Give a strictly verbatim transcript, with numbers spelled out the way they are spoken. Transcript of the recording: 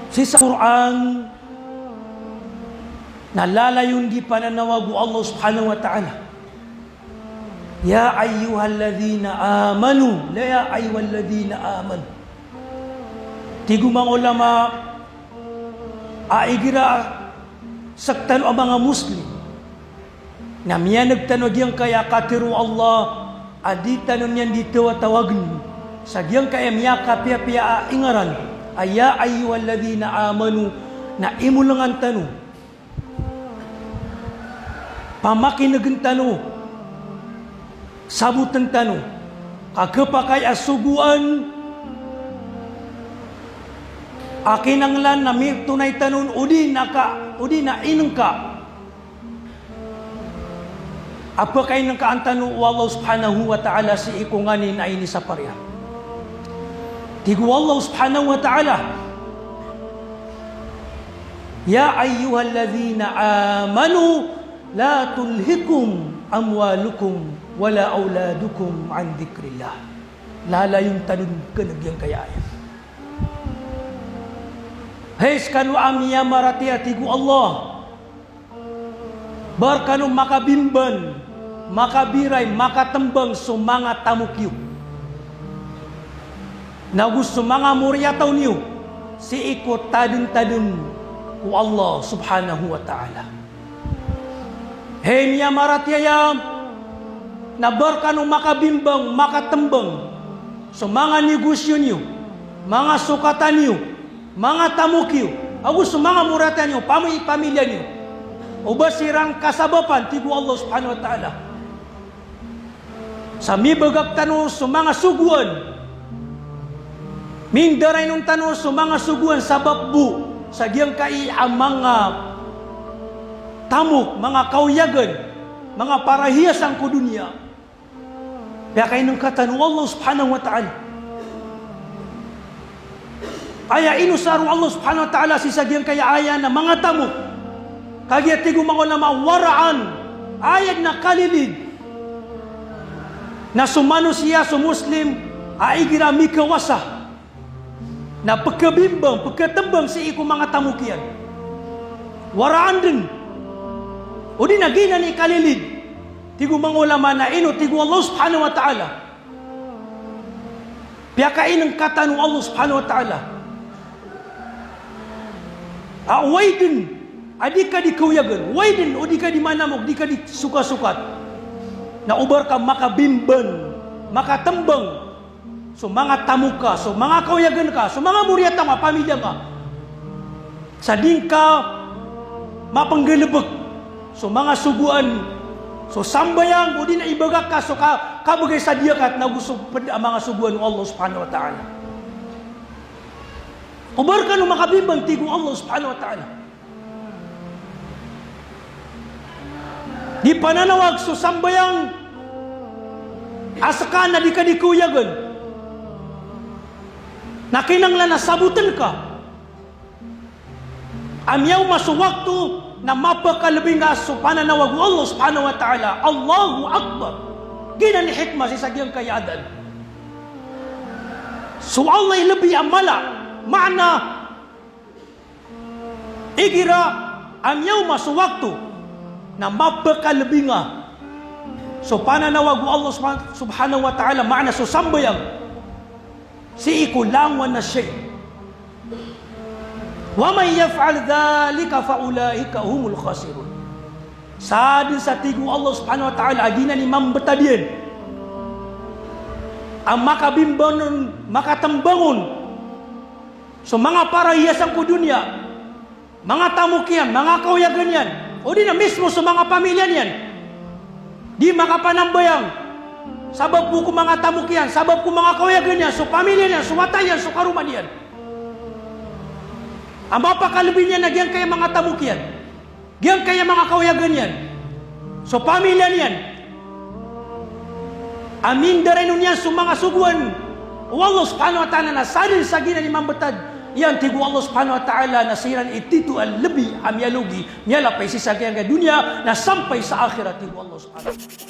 Sii sa Qur'an na lalayon di pananawag o Allah subhanahu wa ta'ala. Ya ayyuhalladhina amanu, la ya ayyuhalladhina amanu. Tig o manga ulama a igira a sektano a manga Muslim na miyaneg tano giyangkaya a katharo o Allah a di tano niyan di tawatawagen sa giyangkaya miyakapiyapiya a ingaran a ya ayyuhalladhina amanu, na imolengan tano, pamakinegen tano, saboten tano ka khapakay a sogoan a kinanglan na mitonay tano on odi na ka, odi na inengka a pekainengkaan tano o Allah subhanahu wa ta'ala sii ko nganin a inisapar iyan. Tig o Allah subhanahu wa ta'ala, ya ayyuhalladhina amanu la tulhikum amwalukum wala awladukum an dhikrillah. Lalayon tano on kena giyangkaya ayat. Hay sekano a miyamaratiyaya, tig o Allah, ba rekano makabimban, makabiray, makatembang so manga tamok iyo nago so manga moriyataw niyo sii ko tadentadem o Allah subhanahu wa ta'ala. Hay miyamaratiyaya, na ba rekano makabimbang, makatembang so manga negosyo niyo, manga sokatan iyo, manga tamok iyo, ago so manga moriyataw niyo, pami-, pamilya niyo, o ba siran kasabapan, tig o Allah subhanahu wa ta'ala, sa mibegak tano so manga sogoan, mindarainon tano so manga sogoan sabap bo sa giyangkai a manga tamok, manga kaoyagan, manga parahiyasan ko doniya. Piyakainengka tano o Allah subhanahu wa ta'ala. Aya inosar o Allah subhanahu wa ta'ala sii sa giyangkaya ayat na manga tamok. Kagiya tig o manga ulama, waraan, aya den a kalilid na so manosiya, so Muslim a igira mikawasa na pekabimbang, pekatembang sii ko manga tamok iyan. Waraan den. Odi na giyanan i kalilid. Tig o manga ulama na ino, tig o Allah subhanahu wa ta'ala, piyakainengka tano o Allah subhanahu wa ta'ala a oway den a di ka di kaoyagan, oway den o di ka di manamok, di ka di sokasokat, na o ba reka makabimban, makatembang so manga tamok ka, so manga kaoyagan ka, so manga moriyataw ka, pamilya ka, sa di ngka mapenggalebek so manga sogoan, so sambayang, odi na ibegak ka so ka-, kabegay sa diyakat, nago so ped a manga sogoan o Allah subhanahu wa ta'ala. O ba rekano makabimban, tig o Allah subhanahu wa ta'ala. Di pananawag so sambayang a seka na di ka di kaoyagan, na kinanglan a saboten ka a miyaoma so wakto na mapakalebi nga so pananawag o Allah subhanahu wa ta'ala. Allahu Akbar. Giyanan i hikmah sii sa giyangkaya adhan. So Allah i lebi a mala, maana igira a miyaoma so wakto na mapakalebi nga so pananawag o Allah subhan-, subhanahu wa ta'ala, maana so sambayang, sii ko langowan a shay. Wa man yaf'al dhalika fa ulaika humul khasirun. Sadn sa, tig o Allah subhanahu wa ta'ala, a giyanan i mambetad iyan a makabimban on, makatembang on so manga parahiyasan ko doniya, manga tamok iyan, manga kaoyagan iyan, odi na mismo so manga pamilya niyan. Di makapanambayang sabap bo ko manga tamok iyan, sabap ko manga kaoyagan iyan, so pamilya niyan, so wata iyan, so karoma niyan. A mapakalebi niyan a giyangkaya manga tamok iyan, giyangkaya manga kaoyagan iyan, so pamilya niyan, a mindarainon iyan so manga sogoan o Allah subhanahu wa ta'ala, na sadn sa giyanan i mambetad iyan, tig o Allah subhanahu wa ta'ala, na siran i tito a lebi a miyalogi, miyalapay sii sa giyangkaya doniya na sampay sa akhirat, tig o Allah subhanahu wa ta'ala.